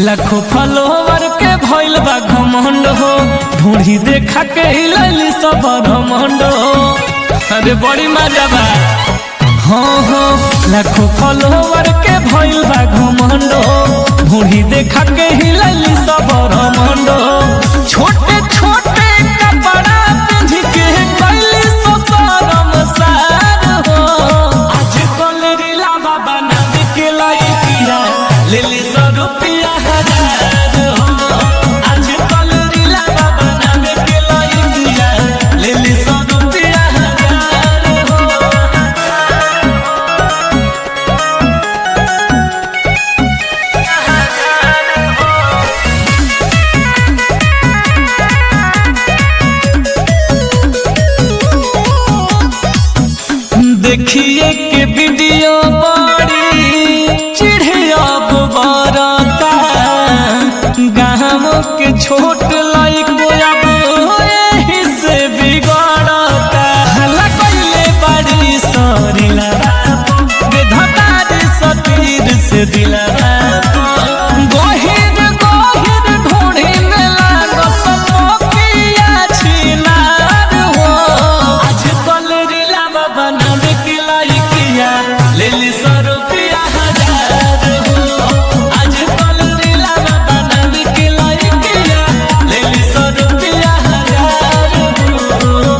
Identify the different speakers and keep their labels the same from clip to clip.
Speaker 1: लाखों फलोवर के भइल बा घमंड हो, ढूंढी देखा के हिलैली सब घमंड हो। अरे बड़ी मजा बा। हाँ हाँ, लाखों फलोवर के भइल बा घमंड हो, ढूंढी देखा के हिलैली सब घमंड हो। छोटे छोटे कपड़ा पिन्ह के कैली सो शर्मसार हो। आज कल रीला बाबा नाम के लइकिया लेली 100 रुपया हजार हो। आज कल रीला बाबा नाम के लइकिया लेली 100 रुपया हजार हो। देखिए के वीडियो बड़ी चिढ़िया बरता, गाँव के छोट लाइक अब एही से बिगड़ता। हल्ला कइले बड़ी सरिला बेधतारी सतीर से दिला, गहिर गहिर ढूंढी में लागो सपोकिया छिनार हो। आज कल रीला बाबा नाम के लाइकिया लेली 100 रुपया हजार हो। आज कल रीला बाबा नाम के लाइकिया लेली 100 रुपया हजार हो।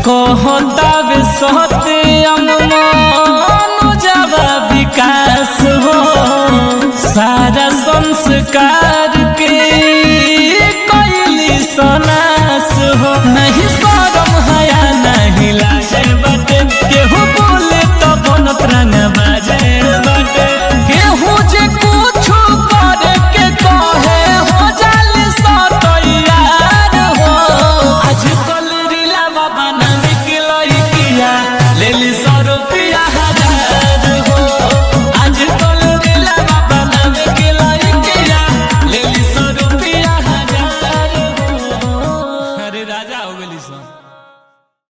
Speaker 1: कहतावे सत्यम मनुजवा विकास हो, सारा संस्कार